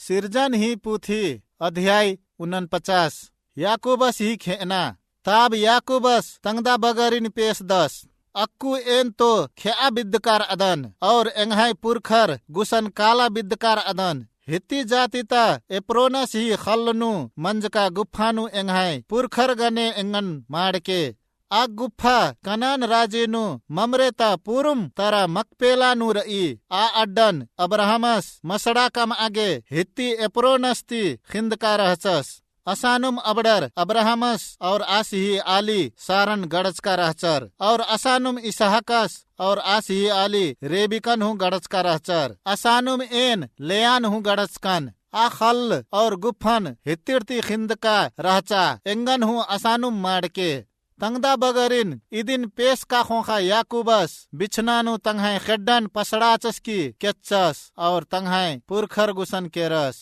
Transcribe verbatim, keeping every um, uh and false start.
सिरजन ही पुथी, अध्याय उनन पचास। याकूबस ही खेअना। ताब याकूबस तंगदा बगरिन पेसदस, अक्कु एन तो खेआ बिद्दकार अदन, और एंग्है पुरखर गुसन काला बिद्दकार अदन। हित्ती जाति ता एप्रोनस ही खल्ल नू मंजका गुफा नू एंग्है पुरखर गने एंगन माड़के। आ गुफा कनान राजी नू ममरे ता पूरुम तरा मकपेला नू रई। आ अड्डन अब्राहमस मसड़ा कमआ गे हित्ती एप्रोनस ती खिंदका रहचस। असानुम अबड़र अब्राहमस और आस ही आली सारन गड़चका रहचर, और असानुम इसहाकस और आस ही आली रेबिकन हूँ गड़चका रहचर। असानुम एन लेयान हूँ गड़चकन। आ खल्ल और गुफन हित्तिड़ ती खिंदका रहचा, एंगन हूँ असानुम माड़के। तंगदा बगरिन इदिन पेसका ख़ोख़ा याकूबस बिछना नू तंग्है खेड्डन पसड़ाचस की केच्चस और तंग्है पुरखर गुसन केरस।